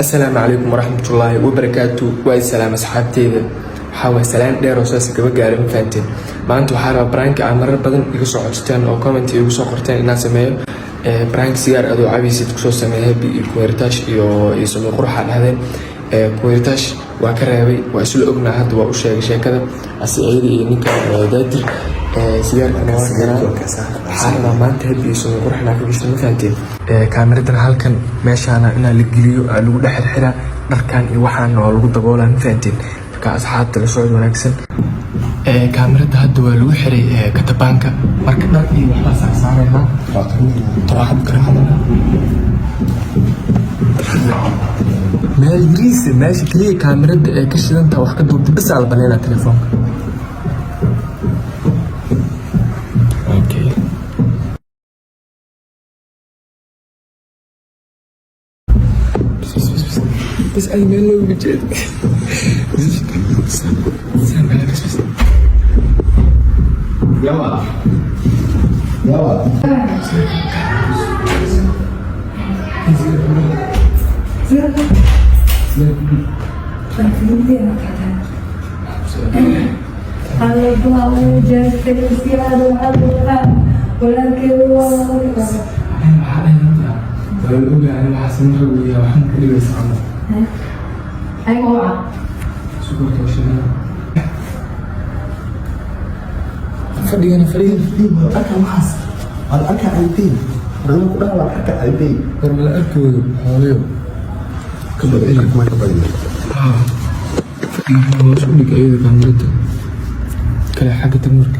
Asalaamu calaykum waraxmatullaahi wabarakaatu. Waa salaam asxaabteyda. Waxaa waay salaan dheer oo saas gaba gaaray, ma fahanteen? Maanta waxaa rabaa prank-i aa marar badan iga soo codsateen oo comment igu soo qorteen inaan sameeyo prank sigaar adoo cabaysid kusoo sameeya Happy iyo Kuweertaash iyo Samee Quruxa dhahdeen. Kuweertaash waa ka reebay, waa isla ognaa. Hadda waa u sheegay sheekada asi iyada iyo ninka Daadir. Sigaarkana waa kanaa. Waxaa rabaa maanta Happy iyo Samee Qurux inaa ka gashto, ma fahanteen? Kaamiradan halkan meeshaana inaa la geliyo, aa lagu dhex xirxiraa dharkan iyo waxaana waa lagu daboolaa, ma fahanteen? Marka asxaabta, la socod wanaagsan. Kaamirada hadda waa lagu xiray katabaanka. Marka dhar iyo waxbaa saarsaaraynaa. Meel yariisa, meesha keliya kaamirada ee ka shidantaa wax ka duubta bas aa la baleynaa telefoonka. Okay. Bas bas bas bas, ay meel looga jeedo. Saan, bas bas. Yawa. Yawa. Waxaa dhahay waa la ogahay, waxaa san ragaya, waxaan ka dhigaysa camal sukorta shidana. Fadhigana, fadhigana. Arka waxaas. Wal arka caybay. Ragga ku dhaha wal arka caybay. War mala arkooyo xoolayo ka badin. Ma ka badin. Haa, fadhiga hoos u dhig ayada kaamirada kale xagga tag. Marka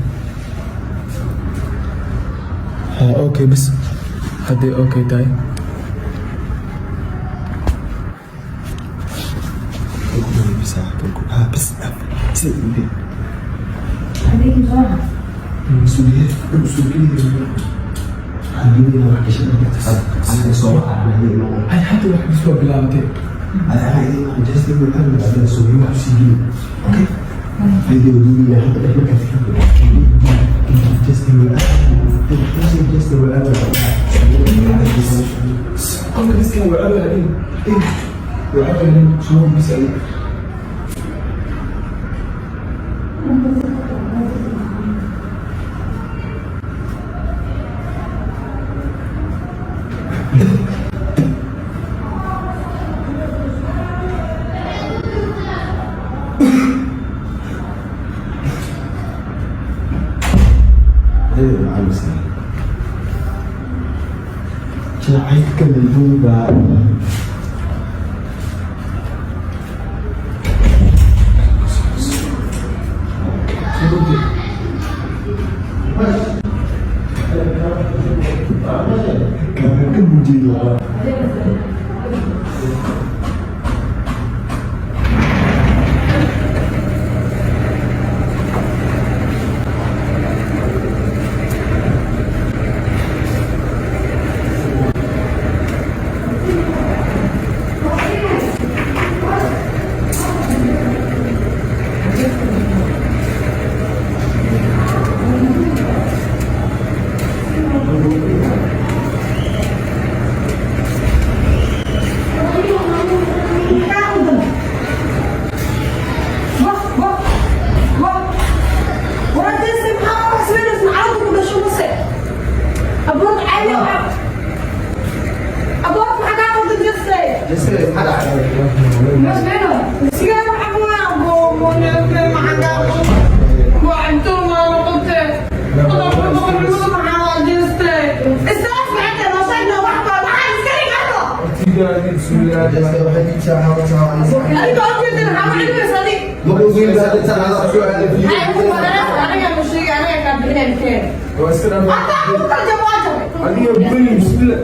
haa, okay, bas hadday okay tahay. Ha bas. Sida u dhig. Suuliye, suuliye. Hadii wax ka shaqeynaysa. Aniga soo waxa. Ay, hadda wax bis waa bilaabatay. Ana idin just in the time suuliye wax sii. Okay? Video duubiya hadda dhex markaa just in the just in the Qolka biskan waa cabaa in waa cabaa in soo bis ay. Jacaylka madowga. Ka mujeedo. Adiga bani, bismillah.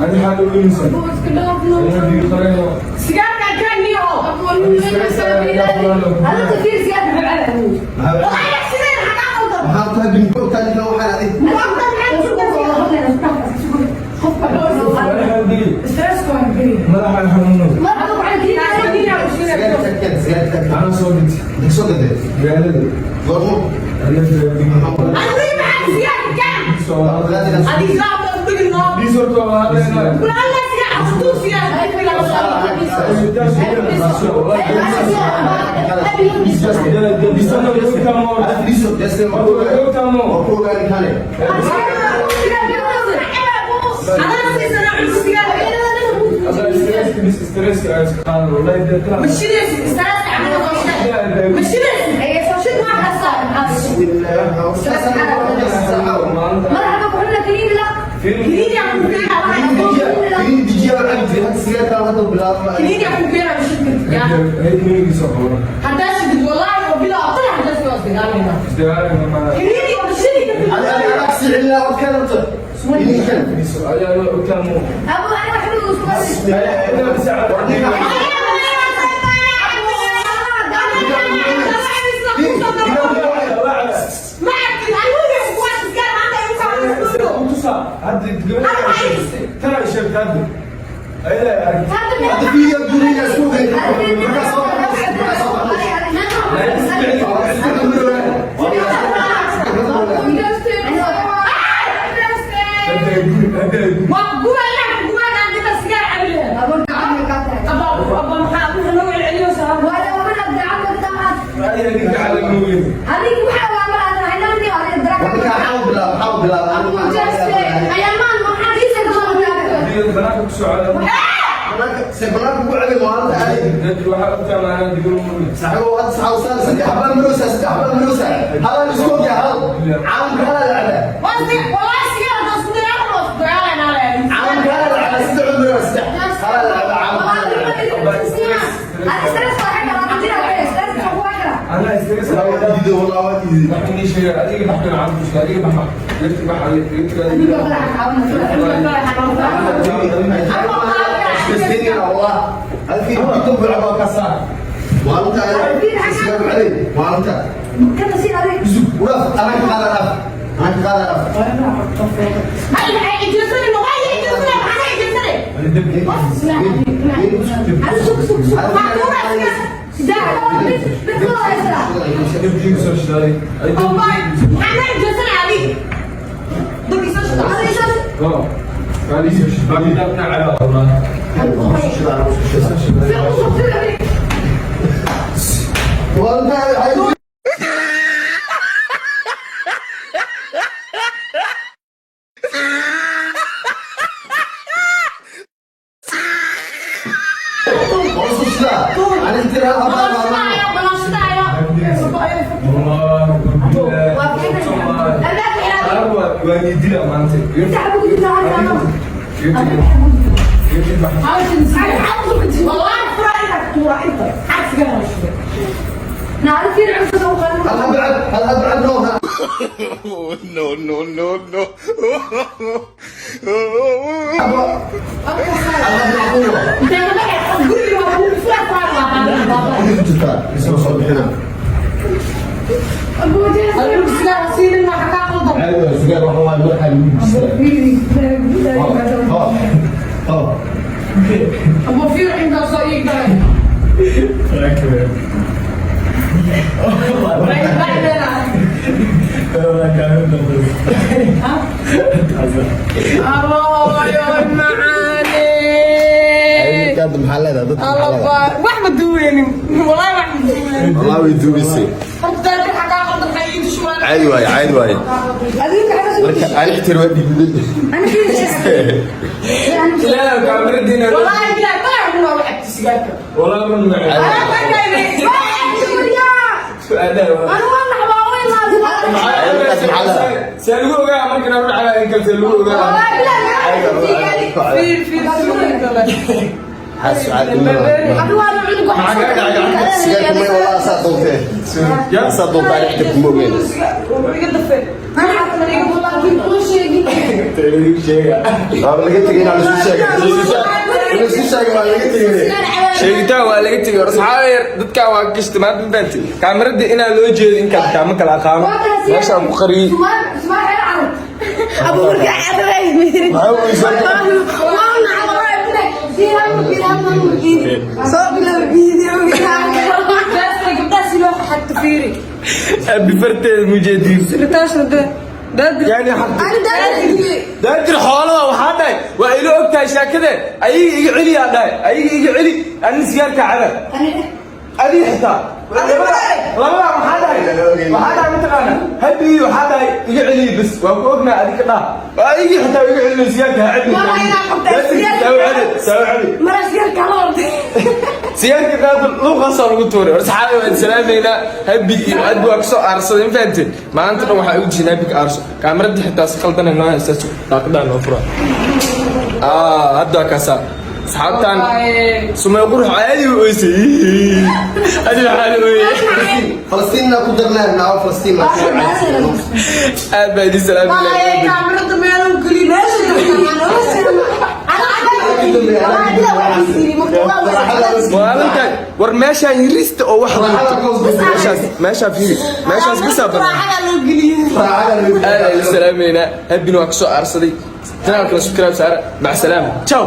Adi maxaad ogeynaysaa? Abu, iska dhaafno. Sigaarka kan niyo. Abu, هذا تفير سيادة بالعالم. والله sideen xagaa qaldan. Maxaa tahay bingo tahay waxaan adig. Madaxaan xanuuno. Sigaarka keen, sigaarka keen. Anaa soo dhintay. Inta soo gaday. Magaalada. Goormo? Adiga maxaa sigaarka kan? Adiga islaamka u dhigin noo. Diisorka waa hadlayna. Wallah sigaar astuu sigaar. Waa ku ogaani kale. Adaa siisana cunto sigaar. Mashidaysi istaraas camal oo shid. Mashidaysi. Shid ma xasaa. مرحبا كلنا كريم لا. Kiniini aan ku keenaa waxaan Kiniin dejiya waxaa jiray, hadda sigaarka hadda bilaabma. Kiniini aan ku keenaa mashidka. Haddaa shidid wallahi oo bilaa qala haddaa soo isdagaalayna. Kiniini oo mashidi. Adi adi anaag sii celinaa war keen horta. Kiniin keen. ابو انا بحب الاسبوع. Hadda fiidiyo guriga isku ogay. Markaa soo baxay, markaa soo baxay. Markaa xaw bilaab, xaw bilaab. Banaanka, see banaanka ku celi maalinta aadi. Saxiibow, hadda saxaw saan, saddex baa maroosa, saddex baa maroosa. Halaan isku ogyahay, hal. Caalamka halaa la cabaa. Caalamka halaa la cabaa, saddex baa maroosa, saddex. Halaa la cabaa, caalamka halaa la cabaa. Wallah waa diiday, wallah waa diiday. No, no, no, no. Wax ma duweynin wallahi, wax ma duweynin. والله ويدوبيسي. Horta dadka xagaa qaldan maxay ii dushmaan? عادي واي، عادي واي. marka aan ixtir waa dhiibday. Wallahi bilaa baa waa wax sigaarka. Anaa markay حاسس عادي. sigaarka may walaa saa doontee, saa doonta aan ixtir kuma ogeyn. Sheega. Waaba laga tegay inaa laisku sheegay. Laisku sheegay, waa laga tegay. Sheegitaan waa laga tegay. War asxaab yar, dadkaan waa gashta maanta, ma fahanteen? Kaamirada inaa loo jeedo inkaan kaama kala aqaano meeshaan ku qariyey. Abu markaa cararay. Maxaa u weysaa? Soo bilow video. Gabdhaha si loo xagto fiiri. Abi farteeda mujeediin yani. Ani daadii. Daadir xoolada waxaa dhahay, waa ila og tahay shaakade. Ayaga iga celiyaa dhahay, ayaga iga celi, ani sigaarka caba, adiga xitaa labada. Waxaa dhahay mataqaana, haddii waxaa dhahay iga celiyi bas, waa ku ognaa adiga dhah, ayagii xitaa iga celinayo sigaarka ha celin. Waa inaa qabtaa sigaarka. Saaw celi, saaw celi. Mara sigaarka la orday. Sigaarka qaado, luuqaasaa lagu tuuray. War saxaabi, waan salaameynaa. Habi iyo adbi waa kasoo aarsaday, ma fahanteen? Maanta dhan waxaa ugu jirin habi ka aarso. Kaamirada xitaa si khaldana noo haysta, daaqadaa noo fura. Hadda waa kaasaa asxaabtan sumay qurux caadi u oysay. Adi waxaa la ooyay. Falastiin ku darnaa naa, Falastiin. Aad baa idin salaameynaa. Kaamirada meelo geli meesha. Maalintan war meeshaan yirista oo wax meeshaas, meeshaa fiiri, meeshaas bisaa badan. Aad ayaan salaameynaa. Habin waa kasoo aarsaday. Channelkana subscribe saara. Mac salaama, ciao.